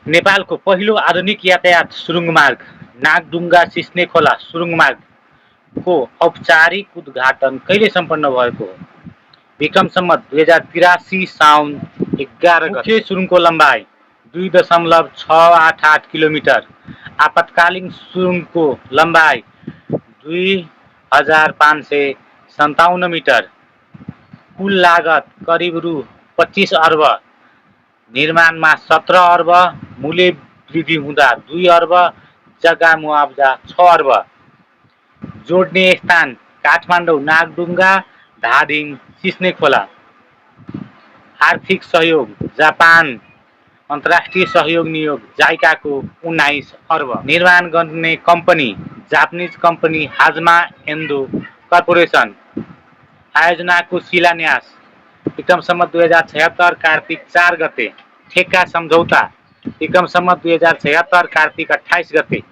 नेपालको पहिलो आधुनिक यातायात सुरुङ मार्ग नागडुङ्गा सिस्नेखोला सुरुङ मार्गको औपचारिक उद्घाटन कहिले सम्पन्न भएको हो? विक्रम सम्वत 2083 साउन 11 गते। मुख्य सुरुङको लम्बाइ 2.688 किलोमिटर, आपतकालीन सुरुङको लम्बाइ 2557 मिटर, कुल लागत करिब रु 25 अर्ब, निर्माणमा 17 अर्ब, मूल्य वृद्धि हुँदा 2 अर्ब, जग्गा मुआवजा 6 अर्ब, जोड्ने स्थान काठमाडौँ नागडुङ्गा धादिङ सिस्नेखोला। आर्थिक सहयोग जापान अन्तर्राष्ट्रिय सहयोग नियोग जाइकाको 19 अर्ब। निर्माण गर्ने कम्पनी जापानिज कम्पनी हाजमा एन्डो कर्पोरेसन। आयोजनाको शिलान्यास विक्रम सम्वत 2076 कार्तिक 4 गते। ठेक्का सम्झौता विक्रम सम्वत 2076 कार्तिक 28 गते।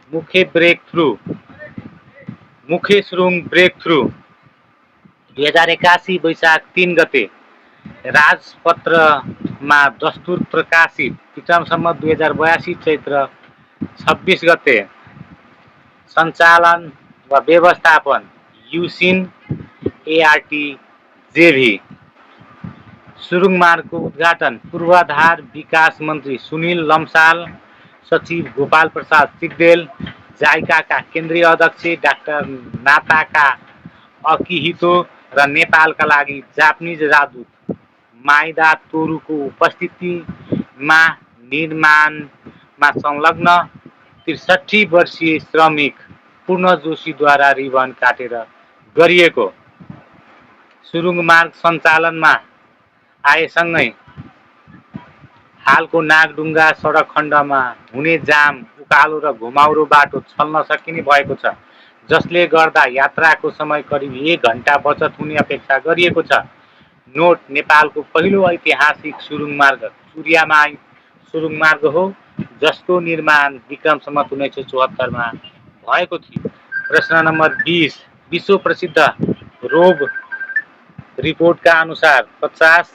मुख्य सुरुङ ब्रेक थ्रू 2081 वैशाख 3 गते। राजपत्रमा दस्तुर प्रकाशित विक्रम सम्वत 2082 चैत्र 26 गते। सञ्चालन वा व्यवस्थापन युसिन एआरटी जेभी। सुरुङ मार्गको उद्घाटन पूर्वाधार विकास मन्त्री सुनिल लम्साल, सचिव गोपाल प्रसाद सिग्देल, जाइकाका केन्द्रीय अध्यक्ष डाक्टर नाताका अकिहितो र नेपालका लागि जापानिज राजदूत माइदा तोरुको उपस्थितिमा निर्माणमा संलग्न 63 वर्षीय श्रमिक पूर्ण जोशीद्वारा रिबन काटेर गरिएको। सुरुङ मार्ग सञ्चालनमा आएसँगै हालको नागडुङ्गा सडक खण्डमा हुने जाम, उकालो र घुमाउरो बाटो छल्न सकिने भएको छ, जसले गर्दा यात्राको समय करिब 1 घण्टा बचत हुने अपेक्षा गरिएको छ। नोट: नेपालको पहिलो ऐतिहासिक सुरुङ मार्ग चुरियामाई सुरुङ मार्ग हो, जसको निर्माण विक्रम सम्वत 1974 मा भएको थियो। प्रश्न नम्बर 20। विश्व प्रसिद्ध रोभ रिपोर्टका अनुसार 50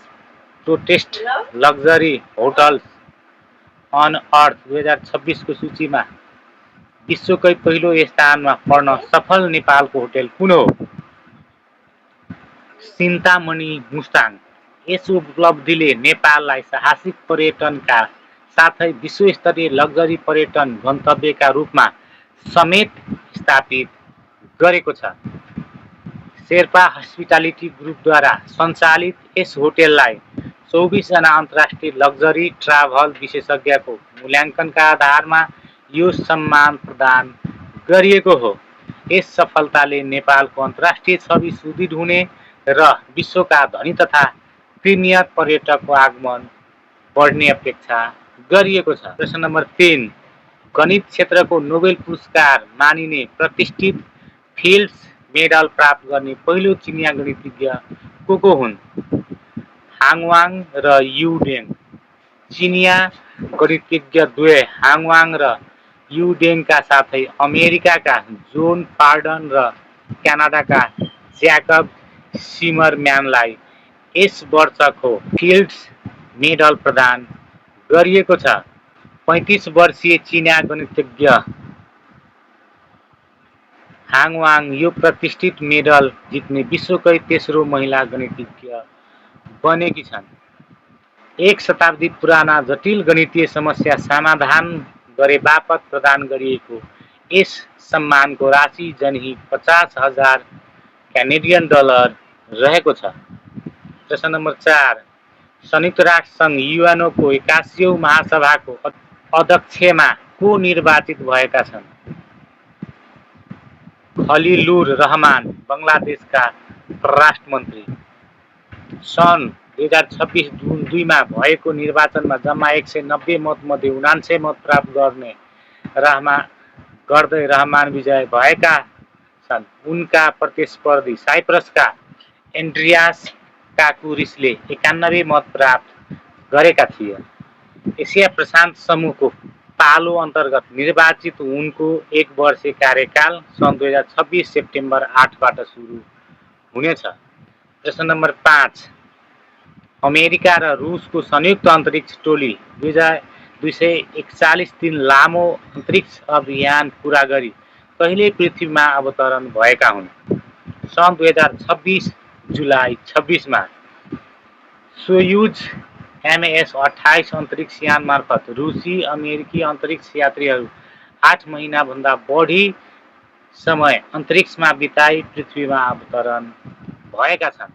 टोटेस्ट लग्जरी होटल्स अन अर्थ 2026 को सूचीमा विश्वकै पहिलो स्थानमा पर्न सफल नेपालको होटल कुन हो? चिन्तामणि मुस्ताङ। यस उपलब्धिले नेपाललाई साहसिक पर्यटनका साथै विश्वस्तरीय लग्जरी पर्यटन गन्तव्यका रूपमा समेत स्थापित गरेको छ। शेर्पा हस्पिटालिटी ग्रुपद्वारा सञ्चालित यस होटललाई 24 जना अन्तर्राष्ट्रिय लग्जरी ट्राभल विशेषज्ञको मूल्याङ्कनका आधारमा यो सम्मान प्रदान गरिएको हो। यस सफलताले नेपालको अन्तर्राष्ट्रिय छवि सुदृढ हुने र विश्वका धनी तथा प्रिमियर पर्यटकको आगमन बढ्ने अपेक्षा गरिएको छ। प्रश्न नम्बर 3। गणित क्षेत्रको नोबेल पुरस्कार मानिने प्रतिष्ठित फिल्ड्स मेडल प्राप्त गर्ने पहिलो चिनिया गणितज्ञ को हुन्? हाङवाङ र यु डेङ। चिनिया गणितज्ञ द्वय हाङवाङ र यु डेङका साथै अमेरिकाका जोन पार्डन र क्यानाडाका ज्याकब सिमरम्यानलाई यस वर्षको फिल्ड्स मेडल प्रदान गरिएको छ। 35 वर्षीय चिनिया गणितज्ञ हाङवाङ यो प्रतिष्ठित मेडल जित्ने विश्वकै तेस्रो महिला गणितज्ञ बनेकी छन्। 1 शताब्दी पुराना जटिल गणितीय समस्या समाधान गरेबापत प्रदान गरिएको यस सम्मानको राशि जनहित 50,000 क्यानेडियन डलर रहेको छ। प्रश्न नम्बर 4। संयुक्त राष्ट्र सङ्घ युएनओको 81औं महासभाको अध्यक्षमा को निर्वाचित भएका छन्? खलिलुर रहमान, बङ्गलादेशका परराष्ट्र मन्त्री। सन् 2026 जुन 2 मा भएको निर्वाचनमा जम्मा 190 मतमध्ये 79 मत प्राप्त गर्दै रहमान विजय भएका छन्। उनका प्रतिस्पर्धी साइप्रसका एन्ड्रियास काकुरिसले 91 मत प्राप्त गरेका थिए। एसिया प्रशान्त समूहको पालो अन्तर्गत निर्वाचित उनको 1 वर्षे कार्यकाल सन् 2026 सेप्टेम्बर 8 बाट सुरु हुनेछ। प्रश्न नम्बर 5। अमेरिका र रुसको संयुक्त अन्तरिक्ष टोली 241 दिन लामो अन्तरिक्ष अभियान पुरा गरी कहिले पृथ्वीमा अवतरण भएका हुन्? सन् 2026 जुलाई 26 मा सोयुज MS-28 अन्तरिक्ष यान मार्फत रुसी अमेरिकी अन्तरिक्ष यात्रीहरू 8 महिनाभन्दा बढी समय अन्तरिक्षमा बिताई पृथ्वीमा अवतरण भएका छन्।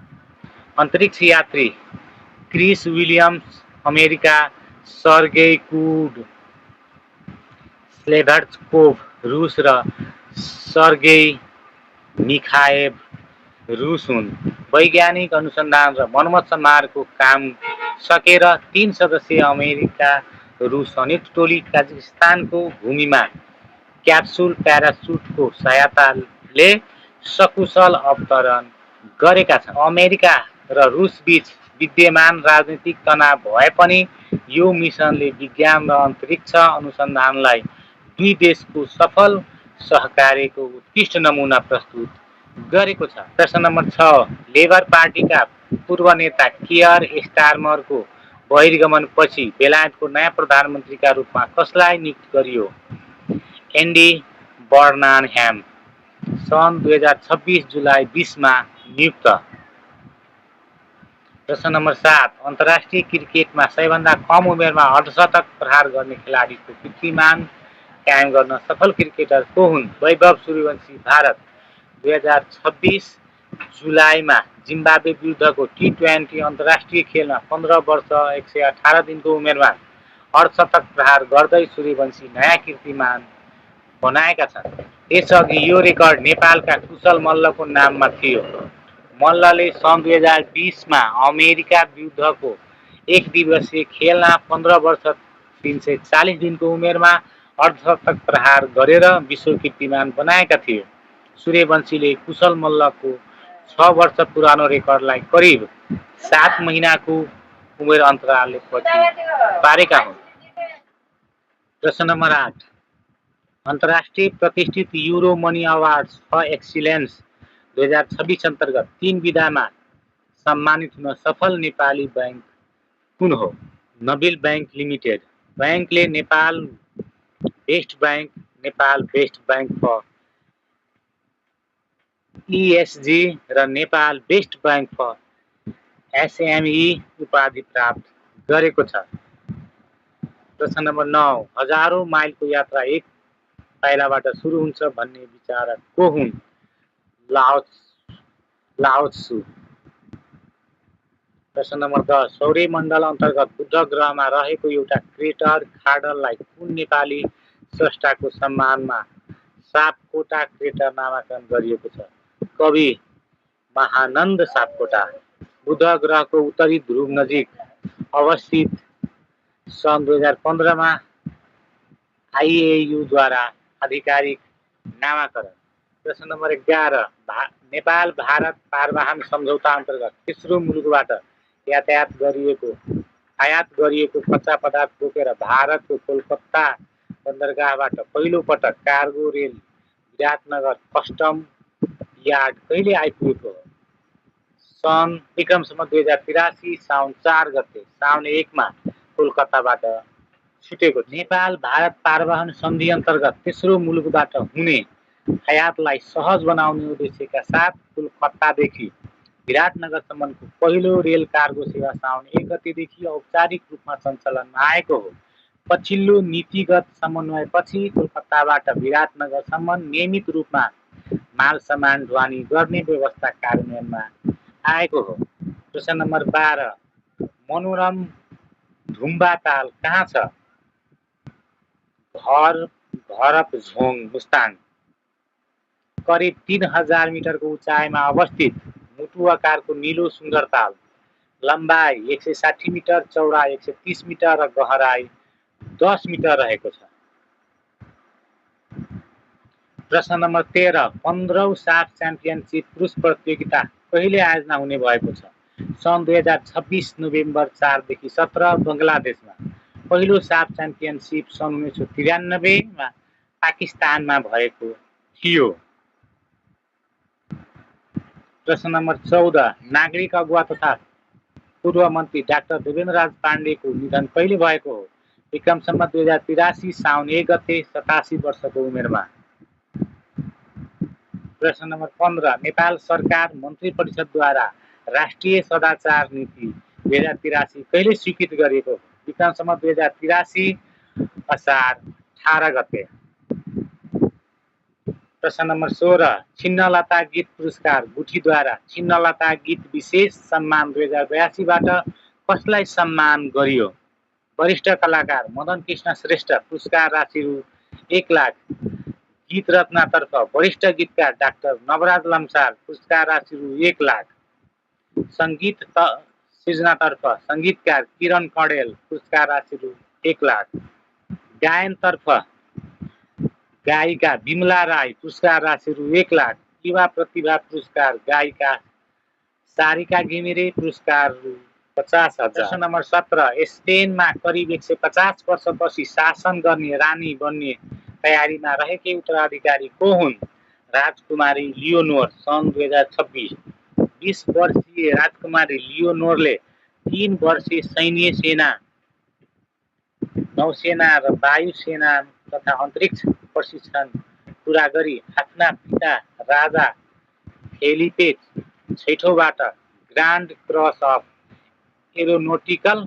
अन्तरिक्ष यात्री Chris Williams America, Sergey Kud Sverchkov रुस र सर्गेई मिखाएभ रुस हुन्। वैज्ञानिक अनुसन्धान र मर्मत मार्गको काम सकेर 3 सदस्यीय अमेरिका रुस संयुक्त टोली कजाकिस्तानको भूमिमा क्याप्सुल प्याराचुटको सहायताले सकुशल अवतरण गरेका छन्। अमेरिका र रुस बीच विद्यमान राजनीतिक तनाव भए पनि यो मिसनले विज्ञान र अन्तरिक्ष अनुसन्धानलाई दुई देशको सफल सहकार्यको उत्कृष्ट नमुना प्रस्तुत गरेको छ। प्रश्न नम्बर 6, लेबर पार्टीका पूर्व नेता कियर स्टारमरको बहिर्गमनपछि बेलायतको नयाँ प्रधानमन्त्रीका रूपमा कसलाई नियुक्त गरियो? एन्डी बर्नानह्याम, सन् 2026 जुलाई 20 मा नियुक्त। प्रश्न नम्बर 7, अन्तर्राष्ट्रिय क्रिकेटमा सबैभन्दा कम उमेरमा अर्धशतक प्रहार गर्ने खेलाडीको कीर्तिमान कायम गर्न सफल क्रिकेटर को हुन्? वैभव सूर्यवंशी, भारत। 2026 जुलाईमा जिम्बाब्वे विरुद्धको T20 अन्तर्राष्ट्रिय खेलमा 15 वर्ष 118 दिनको उमेरमा अर्धशतक प्रहार गर्दै सूर्यवंशी नयाँ कीर्तिमान बनाएका छन्। त्यसअघि यो रेकर्ड नेपालका कुशल मल्लको नाममा थियो। मल्लले सन् 2020 मा अमेरिका विरुद्धको एक दिवसीय खेलमा 15 वर्ष 340 दिनको उमेरमा अर्धशतक प्रहार गरेर विश्व कीर्तिमान बनाएका थिए। सूर्यवंशीले कुशल मल्लको 6 वर्ष पुरानो रेकर्डलाई करिब 7 महिनाको उमेर अन्तरालले पछि पारेका हुन्। प्रश्न नम्बर 8, अन्तर्राष्ट्रिय प्रतिष्ठित Euromoney awards for excellence 2026 अन्तर्गत 3 विधामा सम्मानित हुन सफल नेपाली बैंक कुन हो? Nabil bank limited. बैंकले Nepal best bank, Nepal best bank for ESG र Nepal best bank for SME उपाधि प्राप्त गरेको छ। प्रश्न नम्बर 9, हजारौं माइलको यात्रा एक पाइलाबाट सुरु हुन्छ भन्ने विचारक को हुन्? लाओ त्सु। प्रश्न नम्बर 10, सौर्यमण्डल अन्तर्गत बुध ग्रहमा रहेको एउटा क्रेटर खाडललाई कुन नेपाली स्रष्टाको सम्मानमा सापकोटा क्रेटर नामाकरण गरिएको छ? कवि महानन्द सापकोटा। बुध ग्रहको उत्तरी ध्रुव नजिक अवस्थित सन् 2015 मा IAU द्वारा आधिकारिक नामाकरण। प्रश्न नम्बर 11, नेपाल भारत पारवाहन सम्झौता अन्तर्गत तेस्रो मुलुकबाट आयात गरिएको कच्चा पदार्थ बोकेर भारतको कोलकाता बन्दरगाहबाट पहिलो पटक cargo rail Biratnagar custom yard कहिले आइपुगेको हो? सन् विक्रम सम्वत 2083 साउन 4 गते साउन 1 मा कोलकाताबाट छुटेको। नेपाल भारत पारवाहन सन्धि अन्तर्गत तेस्रो मुलुकबाट हुने आयातलाई सहज बनाउने उद्देश्यका साथ कोलकातादेखि विराटनगरसम्मको पहिलो रेल कार्गो सेवा साउन 1 गतेदेखि औपचारिक रूपमा सञ्चालनमा आएको हो। पछिल्लो नीतिगत समन्वयपछि कोलकाताबाट विराटनगरसम्म नियमित रूपमा माल सामान ढुवानी गर्ने व्यवस्था कार्यान्वयनमा आएको हो। प्रश्न नम्बर 12, मनोरम ढुम्बा ताल कहाँ छ? भरपझोङ, मुस्ताङ। करिब 3000 मिटरको उचाइमा अवस्थित मुटु आकारको नीलो सुन्दर ताल, लम्बाइ 160 मिटर, चौडाइ 130 मिटर र गहराई 10 मिटर रहेको छ। प्रश्न नम्बर 13, 15औं साफ च्याम्पियनसिप पुरुष प्रतियोगिता कहिले आयोजना हुने भएको छ? सन् 2026 नोभेम्बर 4 देखि 17 बङ्गलादेशमा। पहिलो साफ च्याम्पियनसिप सन् 1993 मा पाकिस्तानमा भएको थियो। प्रश्न नम्बर 14, नागरिक अगुवा तथा पूर्व मन्त्री डाक्टर देवेन्द्रराज पाण्डेको निधन कहिले भएको हो? विक्रम सम्वत 2083 साउन 1 गते 87 वर्षको उमेरमा। प्रश्न नम्बर 15 नेपाल सरकार मन्त्री परिषदद्वारा राष्ट्रिय सदाचार नीति 2083 कहिले स्वीकृत गरिएको? विक्रम सम्वत 2083 असार 18 गते। प्रश्न नम्बर 16 छिन्नलता गीत पुरस्कार गुठीद्वारा छिन्नलता गीत विशेष सम्मान 2082 बाट कसलाई सम्मान गरियो? वरिष्ठ कलाकार मदन कृष्ण श्रेष्ठ, पुरस्कार राशि रु 1 लाख। गीत रत्नतर्फ वरिष्ठ गीतकार डाक्टर नवराज लम्साल, पुरस्कार राशि रु 1 लाख। सङ्गीत सृजनातर्फ सङ्गीतकार किरण कँडेल, पुरस्कार राशि रु 1 लाख। गायनतर्फ गायिका बिमला राई, पुरस्कार राशि रु 1 लाख। युवा प्रतिभा पुरस्कार गायिका सारिका घिमिरे, पुरस्कार रु 50,000। प्रश्न नम्बर 17 स्पेनमा करिब 150 वर्षपछि शासन गर्ने रानी बन्ने तयारीमा रहेकी उत्तराधिकारी को हुन्? राजकुमारी लियोनोर, सन् 2026। 20 वर्षीय राजकुमारी लियोनोरले 3 वर्षीय सैन्य सेना, नौसेना र वायुसेना तथा अन्तरिक्ष प्रशिक्षण पुरा गरी आफ्ना पिता राजा फेलिपे छैठौँबाट grand cross of aeronautical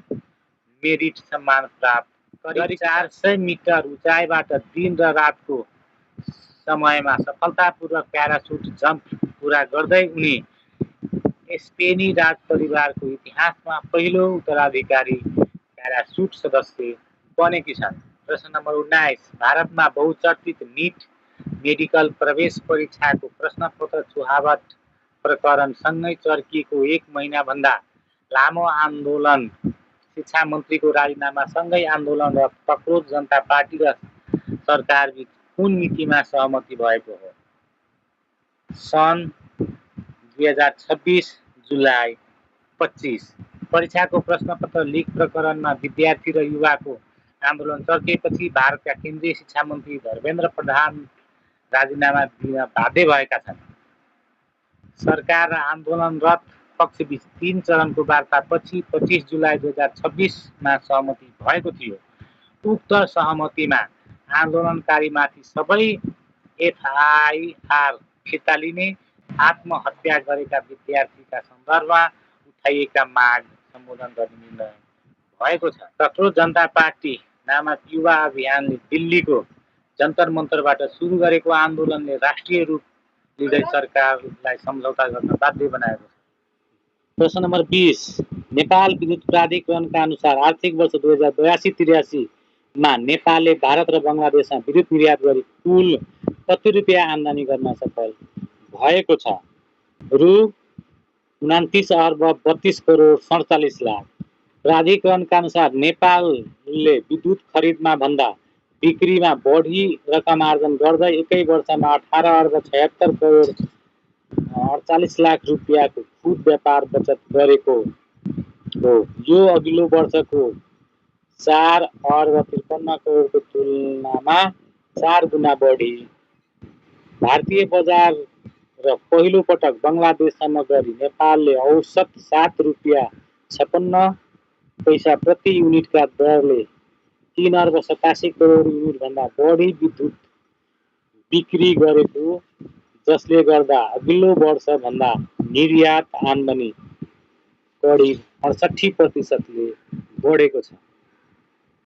merit सम्मान प्राप्त गरी 400 मिटर उचाइबाट दिन र रातको समयमा सफलतापूर्वक प्यारासुट जम्प पुरा गर्दै उनी स्पेनी राज परिवारको इतिहासमा पहिलो उत्तराधिकारी प्यारासुट सदस्य बनेकी छन्। प्रश्न नम्बर 19 भारतमा बहुचर्चित नीट मेडिकल प्रवेश परीक्षाको प्रश्नपत्र चुहावट प्रकरणसँगै चर्किएको 1 महिनाभन्दा लामो आन्दोलन, शिक्षा मन्त्रीको राजीनामासँगै आन्दोलन र तक्रोज जनता पार्टी र सरकारबीच कुन मितिमा सहमति भएको हो? सन् 2026 जुलाई 25। परीक्षाको प्रश्नपत्र लिक प्रकरणमा विद्यार्थी र युवाको आन्दोलन चर्किएपछि भारतका केन्द्रीय शिक्षा मन्त्री धर्मेन्द्र प्रधान राजीनामा दिन बाध्य भएका छन्। सरकार र आन्दोलनरत पक्षबीच 3 चरणको वार्तापछि 25 जुलाई 2026 मा सहमति भएको थियो। उक्त सहमतिमा आन्दोलनकारीमाथि सबै एफआइआर फिर्ता लिने, आत्महत्या गरेका विद्यार्थीका सन्दर्भमा उठाइएका माग सम्बोधन गर्ने निर्णय भएको छ। तक्रोज जनता पार्टी नामक युवा अभियानले दिल्लीको जन्तर मन्तरबाट सुरु गरेको आन्दोलनले राष्ट्रिय रूप लिँदै सरकारलाई सम्झौता गर्न बाध्य बनाएको छ। प्रश्न नम्बर 20 नेपाल विद्युत प्राधिकरणका अनुसार आर्थिक वर्ष 2082-83 मा नेपालले भारत र बङ्गलादेशमा विद्युत निर्यात गरी कुल कति रुपियाँ आम्दानी गर्न सफल भएको छ? रु 29 अर्ब 32 करोड 47 लाख। प्राधिकरणका अनुसार नेपालले विद्युत खरिदमा भन्दा बिक्रीमा बढी रकम आर्जन गर्दै एकै वर्षमा 18 अर्ब 76 करोड 48 लाख रुपियाँको खुद व्यापार बचत गरेको हो। यो अघिल्लो वर्षको 4 अर्ब 53 करोडको तुलनामा 4 गुणा बढी। भारतीय बजार र पहिलो पटक बङ्गलादेशसम्म गरी नेपालले औसत 7 रुपियाँ 56 पैसा प्रति युनिटका दरले 3 अर्ब 87 करोड युनिटभन्दा बढी विद्युत बिक्री गरेको, जसले गर्दा अघिल्लो वर्षभन्दा निर्यात आम्दानी करिब 68% ले बढेको छ।